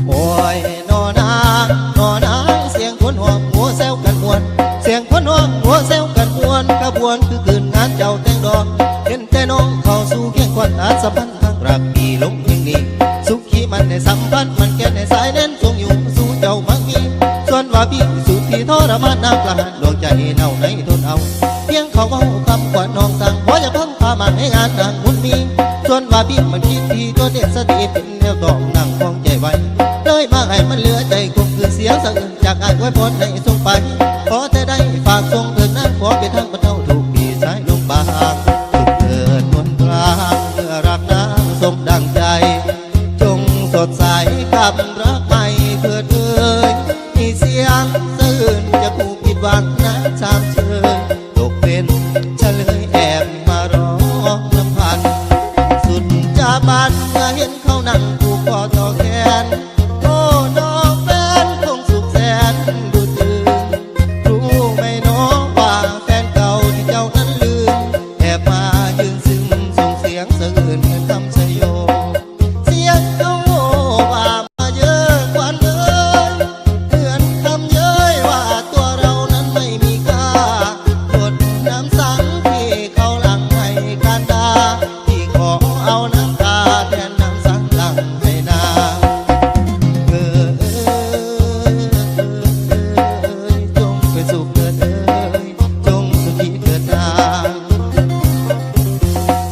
ໂອ້ຍ ນໍນາງ ນໍນາງ ສຽງຄົນຮ້ອງໂຫແຊວກັນມ່ວນ ສຽງຄົນຮ້ອງໂຫແຊວກັນມ່ວນ ຂະບວນຄືຄືນງານເຈົ້າແຕ່ງດອກ ເຫັນແຕ່ນ້ອງເຂົ້າສູ່ຄຽງຂວັນ ອາດສະພັນຮັກລັກປີລົງເພງນີ້ ສຸຂີມັນໃນສຳພັນ ມັນແກ່ນໃນສາຍແໜ້ນ ສົ່ງຢູ່ສູ່ເຈົ້າມັກມີ ສ່ວນວ່າພີ່ສຸຖີທໍລະມານ ນາງກະຫານດວງໃຈເນົ່າໃນທົນເອົາ ພຽງເຂົາເວົ້າຄຳຂວັນນ້ອງສັ່ງ ຂໍຢ່າພັງພາມາໃຫ້ງານນາງບຸນມີ ສ່ວນວ່າພີ່ມັນຄິດດີຕົວເດັດສະຕິເປັນ ແນວຕ້ອງນັ່ງຄອງໃຈໄວ້ ເລີຍມາໃຫ້ມັນເຫຼືອໃຈຄົງຄືເສຍສະເອີນ ຈາກອ້າຍອວຍພອນໃຫ້ສົ່ງໄປ ຂໍແຕ່ໄດ້ຝາກສົ່ງເຖິງນາງ ຂໍເປັນທາງບັນເທົາທຸກປີສາຍລົມບາງ ສຸກເທີດນວນກລາງ ເມື່ອຮັກນາງສົມດັ່ງໃຈ ຈົ່ງສົດໃສກັບຮັກໃໝ່ເທີດເອີຍ ມີສຽງສະເອີນຈາກຜູ້ຜິດຫວັງນາງສາມເຊີຍ ຕົກເປັນຊະເລີຍແອບມາຮ້ອງນຳພັນ ສຸດຈະບັນເມື່ອເຫັນເຂົານັ່ງຜູກຄໍຕໍ່ແຂນ ໂອ້ ນ້ອງແຟນຄົງສຸກແສນດູດຊື່ນ ຮູ້ໄໝນໍວ່າແຟນເກົ່າທີ່ເຈົ້ານັ້ນລືມ ແອບມາຢືນຊຶມ ສົ່ງສຽງສະເອີນເໝືອນຄຳໄຊໂຍ ສຽງເຂົາໂຫວ່າມາເຢີຄວັນເອີຍ ເໝືອນຄຳເຍີ້ຍວ່າຕົວເຮົານັ້ນໄມ່ມີຄ່າ ທົດນຳສັງທີ່ເຂົາຫຼັ່ງໃຫ້ການດ່າ ທີ່ຂໍເອົານ້ຳຕາແທນນ້ຳສັງຫຼັ່ງໃຫ້ນາງ ເອີ ຈົ່ງເປັນສຸກເທີດເອີຍ ຈົ່ງສຸຂີເທີດນາງ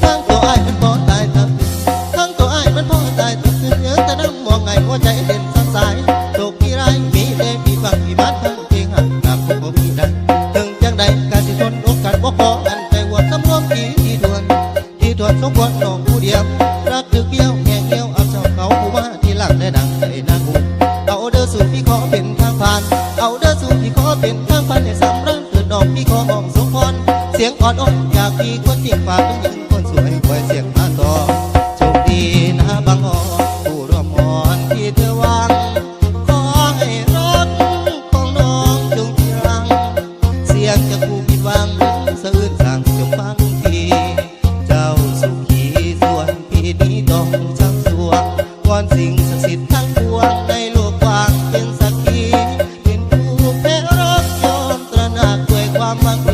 ທັງຕົວອ້າຍມັນບໍ່ຕາຍທັງ ທັງຕົວອ້າຍມັນບໍ່ຕາຍທັງ ຄືເຫຍື້ອແຕ່ນ້ຳໝອງໄຫງຫົວໃຈເຕັ້ນສັ່ນສາຍ ໂຊກດີຫຼາຍມີແຕ່ຜິດຫວັງທີ່ມາທັງທີ່ຮັກ ໜ້າຄົງບໍ່ມີໄດ້ ເຖິງຈັ່ງໃດກະຊິທົນອົດກັ້ນ ບໍ່ຂໍອັນໃຈອວດ ສຳລວມທີ່ ທີ່ທວນ ທີ່ທວນສົມຄວນນ້ອງຜູ້ດຽວ ລັກຖືກປ່ຽວແຍກຫ່ຽວ ເອົາເຈົ້າເຂົາຜູ້ມາ ທີ່ຫຼັກແລະດັງໃຈນາງຮູ້ ເອົາເດີສູ່ພີ່ຂໍເປັນທາງຜ່ານ ເອົາເດີສູ່ພີ່ຂໍເປັນທາງຜ່ານ ໃຫ້ສຳລານເທີດນ້ອງ ພີ່ຂໍຮ້ອງສົ່ງພອນ ສຽງອອດອ້ອນຈາກພີ່ ຄວນຈິງຝາກເຖິງຍິງຄົນສວຍ ຄວາຍສຽງມາຕໍ່ ໂຊກດີນາບັງອອນ ຜູ້ຮ່ວມຫອນທີ່ເທີຫວັງ ຂໍໃຫ້ຮັກຂອງນ້ອງຈົ່ງຈີລັງ ສຽງຈາກຜູ້ຜິດຫວັງສະອື່ນສາງ ຈົ່ງຟັງທີ ເຈົ້າສຸຂີສ່ວນ ທີ່ນີ້ຕ້ອງຊັກຊວນ ວອນສິ່ງສັກສິດທັງປວງ ໃນໂລກກວ້າງເປັນສັກຂີ ເປັນຜູ້ແພ້ຮັກ ຍອມຕະໜັກດ້ວຍຄວາມຫວັງດີ